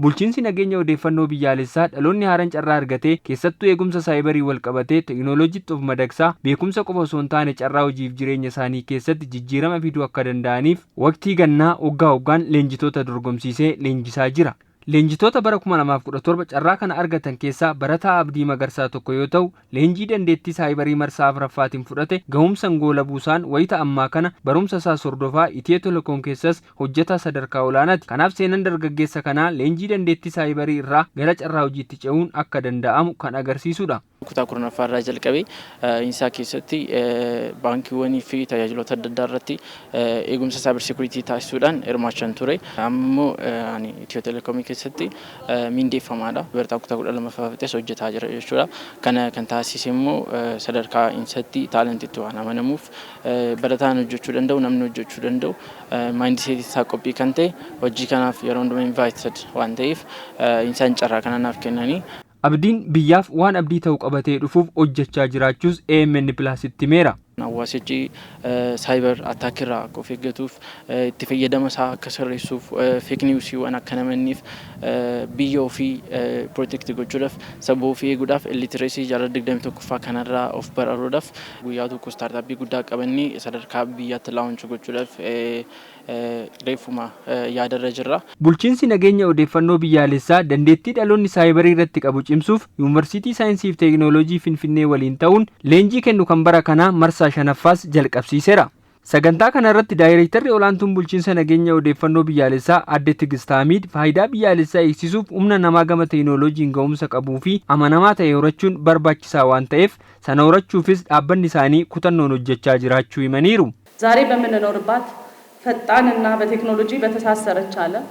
Bulchiinsi nageenya odeeffannoo biyyaalessaa dhaloonni haaraan carraa argatee, keessattuu eegumsa saayibarii wal qabatee teekinooloojiitti of madaqsaa, beekumsa qofa osoo hin taane carraa hojiif jireenya isaanii keessatti jijjiirama fiduu akka danda'aniif waqtii gannaa waggaa waggaan leenjitoota dorgomsiisee leenjisaa jira. Leenjitoota bara 2017 carraa kana argatan keessaa barataa Abdii Magarsaa tokko yoo ta'u, leenjii dandeettii saayibarii marsaa afuraffaatiin fudhate gahumsaan goolabuusaan wayita ammaa kana barumsa isaa hordofaa Itiyoo Telekoom keessas hojjetaa sadarkaa olaanaati. Kanaaf seenaan dargaggeessa kanaa leenjii dandeettii saayibarii irraa gara carraa hojiitti ce'uun akka danda'amu kan agarsiisudha. Kutaa 10ffaa irraa jalqabee Insaa keessatti baankiiwwanii fi tajaajiloota adda addaa irratti eegumsa cyber security taasisuudhaan hirmaachaa ture. Amma immoo ani Itiyoo Telekoomii keessatti mindeeffamaadha. Barataa kutaa 12ffaa fixes hojjetaa jira jechuudha. Kana kan taasise immoo sadarkaa Insatti talentitti waan amanamuuf, barataan hojjechuu danda'u, namni hojjechuu danda'u, mindsetii isaa qophii kan ta'e hojii kanaaf yeroo hundumaa invited waan ta'eef, Insaan carraa kana naaf kennanii. Abdiin biyyaaf waan abdii ta'u qabatee dhufuuf hojjechaa jiraachuus AMN Plusitti himeera. Hawaasichi cyber attack irraa akka of eeggatuuf, itti fayyadama isaa akka sirreessuuf, fake newsiiwwan akka namanniif, biyya ofii protect gochuudhaaf, saba ofii eeguudhaaf, illiteracy jaarraa 21ffaa kanarraa of baraaruudhaaf, guyyaa tokko startupii guddaa qabannee sadarkaa biyyaatti launch gochuudhaaf reefuma yaadarra jirra. Bulchiinsi nageenya odeeffannoo biyyaalessaa dandeettii dhaloonni saayibarii irratti qabu cimsuuf Yuunivarsiitii Saayinsii fi Teekinooloojii Finfinnee waliin ta'uun leenjii kennu kan bara kanaa marsaa shanaffaas jalqabsiiseera. Sagantaa kana irratti daayireektarri olaantuun bulchiinsa nageenya odeeffannoo biyyaalessaa Aadde Tigist Hamiid faayidaa biyyaalessaa eegsisuuf humna namaa gama teekinooloojiin ga'umsa qabuu fi amanamaa ta'e horachuun barbaachisaa waan ta'eef, sana horachuufis dhaabbanni isaanii kutannoon hojjechaa jiraachuu himaniiru. ዛሬ በምንኖርባት ፈጣንና በቴክኖሎጂ በተሳሰረች ዓለም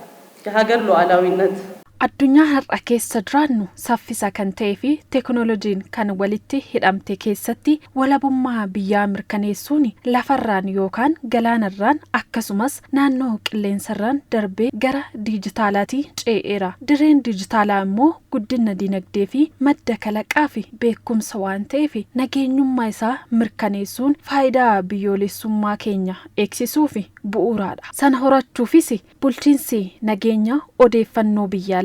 የሀገር ሉዓላዊነት Addunyaa har'a keessa jiraannu saffisa kan ta'ee fi teekinooloojiin kan walitti hidhamte keessatti walabummaa biyyaa mirkaneessuun lafarraan yookaan galaanarraan, akkasumas naannoo qilleensarraan darbee gara diijitaalaatti ce'eera. Dirreen diijitaalaa immoo guddina dinagdee fi madda kalaqaa fi beekumsa waan ta'eef, nageenyummaa isaa mirkaneessuun faayidaa biyyoolessummaa keenya eegsisuuf bu'uuraadha. Sana horachuufis bulchiinsi nageenya odeeffannoo biyyaalessaa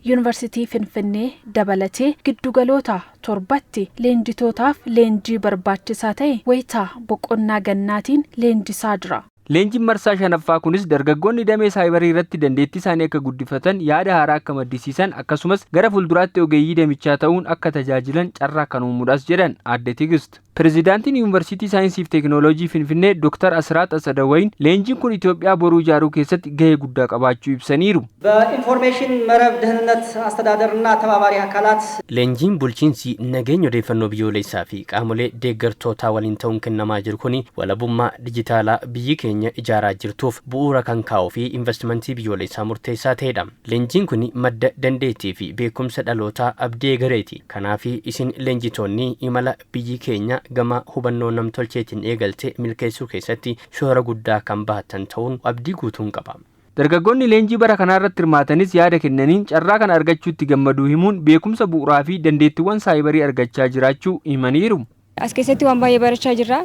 Yuunivarsiitii Finfinnee dabalatee giddugaloota torbatti leenjitootaaf leenjii barbaachisaa ta'e wayitaa boqonnaa gannaatiin leenjisaa jira. Leenjiin marsaa shanaffaa kunis dargaggoonni damee saayibarii irratti dandeettii isaanii akka guddifatan, yaada haaraa akka maddisiisan, akkasumas gara fuulduraatti ogeeyyii damichaa ta'uun akka tajaajilan carraa kan uumuudhaas jedhan Aadde Tigist. Pireezidaantiin Yuunivarsiitii Saayinsii fi Teekinooloojii Finfinnee Dr. Asraat Asadawayin leenjiin kun Itoophiyaa boruu ijaaruu keessatti gahee guddaa qabaachuu ibsaniiru. በኢንፎርሜሽን መረብ ደህንነት አስተዳደርና ተባባሪ አካላት Leenjiin bulchiinsi nageenya odeeffannoo biyyoolessaa fi qaamolee deeggartootaa waliin ta'uun kennamaa jiru kuni walabummaa dijitaalaa biyyi keenya ijaaraa jirtuuf bu'uura kan kaa'uu fi investimentii biyyoolessaa murteessaa ta'edha. Leenjiin kun madda dandeettii fi beekumsa dhalootaa abdii egereeti. Kanaaf isin leenjitoonni imala biyyi keenya gama hubannoo namtolcheetiin eegalte milkeessuu keessatti shoora guddaa kan bahatan ta'uun abdii guutuun qaba. Dargaggoonni leenjii bara kanaa irratti hirmaatanis yaada kennaniin carraa kana argachuutti gammaduu himuun, beekumsa bu'uuraa fi dandeettiiwwan saayibarii argachaa jiraachuu himaniiru. As keessatti waan baay'ee barachaa jirra.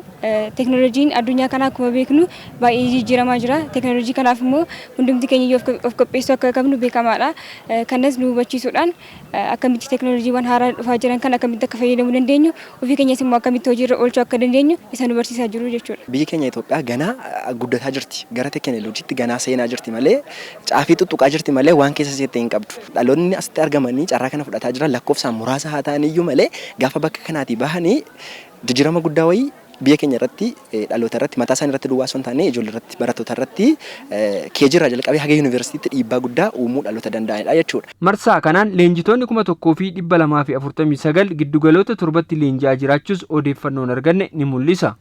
Teekinooloojiin addunyaa kanaa akkuma beeknu baay'ee jijjiiramaa jira. Teekinooloojii kanaaf immoo hundumti keenya iyyuu of qopheessuu akka qabnu beekamaadha. Kanas nu hubachiisuudhaan akkamitti teekinooloojiiwwan haaraa dhufaa jiran kan akkamitti akka fayyadamuu dandeenyu, ofii keenyas immoo akkamitti hojiirra oolchuu akka dandeenyu isa nu barsiisaa jiru jechuudha. Biyyi keenya Itoophiyaa ganaa guddataa jirti. Gara teekinooloojiitti ganaa seenaa jirti malee, caafii tuttuqaa jirti malee, waan keessa seettee hin qabdu. Dhaloonni asitti argamanii carraa kana fudhataa jiran lakkoofsaan muraasa haa ta'an iyyuu malee, gaafa bakka kanaatii bahanii jijjiirama guddaa wayii biyya keenya irratti, dhaloota irratti, mataa isaanii irratti duwwaa osoo hin taane, ijoollee irratti, barattoota irratti, keejirraa jalqabee haga yuunivarsiitiitti dhiibbaa guddaa uumuu dhaloota danda'anidha jechuudha. Marsaa kanaan leenjitoonni 1249 giddugaloota torbatti leenji'aa jiraachuus odeeffannoon arganne ni mul'isa.